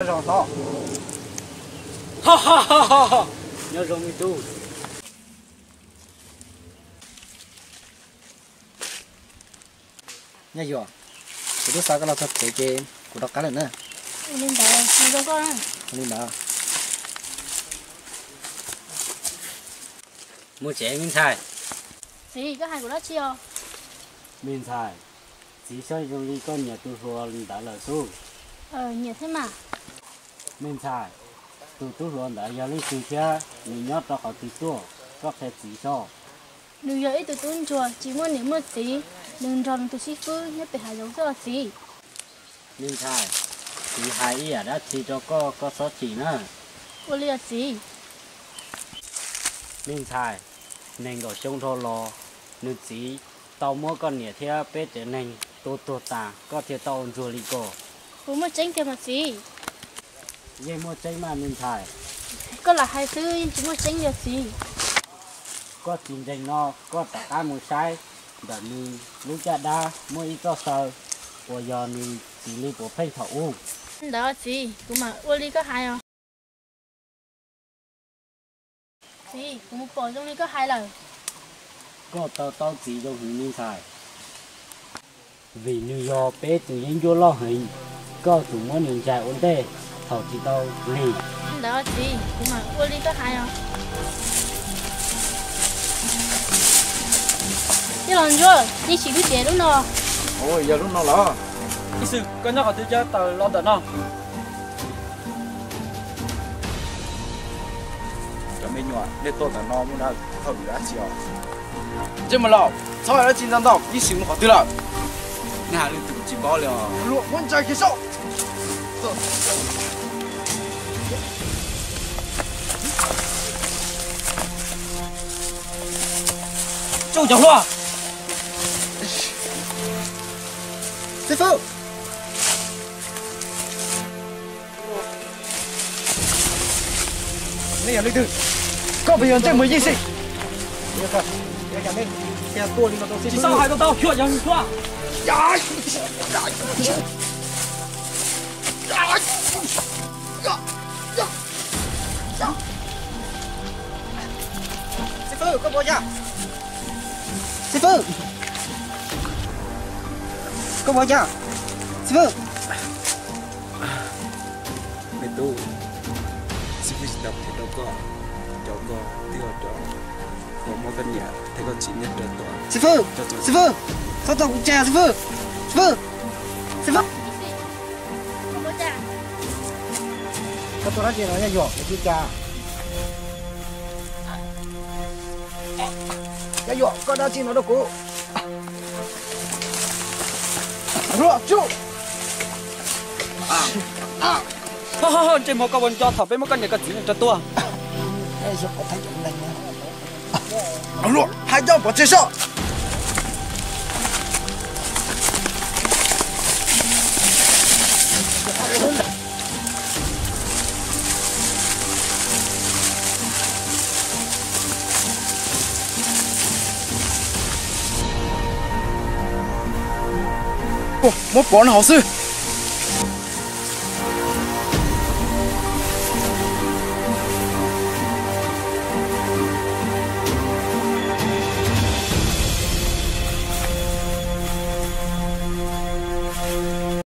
Zoo hlob. Nyob zoo me tub. Nyaj Yuam, kuv twb xa koj los txog tsev ces kuv rov qab lawm na. Ua li ntawd, ua li ntawd. Mus tsev me ntxhais. Txiv, koj hais kuv dab tsi os? Me ntxhais, txiv saib zoo li koj nyiam tus hluas ntawd lawm xwb. Nyiam thiab mas. Me ntxhais, tus tub hluas ntawd yog leej twg thiab nws nyob rau qhov twg tuaj, koj qhia txiv soj. Nws yog ib tug tub ntsuag tsis muaj niam muaj txiv, nws nrog nws tus xib fwb nyob pem hav zoov xwb os txiv. Me ntxhais, txiv hais ib yam dab tsi rau koj, koj txhob chim na. Ua li os txiv. Me ntxhais, nees nkaum xyoo dhau los, nws txiv tau muab koj niam thiab peb tsev neeg tua tuag tas, koj thiaj tau ua ntsuag li ko. Puas muaj tseeb tiag mas txiv? Yeej muaj tseeb mas me ntxhais. Koj lam hais xwb yeej tsis muaj tseeb li txiv. Koj tsis ntseeg no, koj rov qab mus saib ntawm nws lub caj dab muaj ib txoj saw uas yog nws txiv li puav pheej thaum ub. Ntawd txiv, kuv mam ua li koj hais os. Txiv, kuv mus pom zoo li koj hais lawm. Koj to taub txiv zoo heev me ntxhais, vim nws yog peb tus yeeb ncuab loj heev, koj tsuas muab nws ncaim ua ntej thaum tsis tau lig. Ntawd txiv, kuv mam ua li koj hais os. Tij laug Ntsuab, yeej tsis twb tiav lub no. Yog lub no los? Ib xwm koj nyob qhov twg caw taws los ntawm no. Cov me nyuam, nej tuaj ntawm no muaj dab tsi os? Ntsej muag laus, txhob hais dab tsi ntau ntau, ib sim mus qhov twg lawm? Nej hais leej twg kuv tsis paub li os. Luag muab ntsais kiag saib. Tsoo cov hluas. Xib fwb, nej yog leej twg? Koj puas yog ntsej muag Yeej Xis? Tsis tau hais tau tau xyuam yog nws tuaj. Xib fwb, koj puas cas? Xib fwb, koj puas cas? Xib fwb. Me tub, xib fwb tsis tau qhia rau koj, cov koj twb yog cov uas muab koj niam thiab koj txiv nyiag rau tuaj. Xib fwb, xib fwb, txhob tua kuv tseg xib fwb. Xib fwb, xib fwb. Koj tua dab tsi no Yaj Yuam, kuv twb cas. Yaj Yuam, koj dab tsi no rau kuv? Luag, tsum! Ntsej muag koj ua nco thaum peb muab koj niam koj txiv nyiag rau tuaj. Luag, hais coj pov tseg soj. Muab pov no hauv xwb.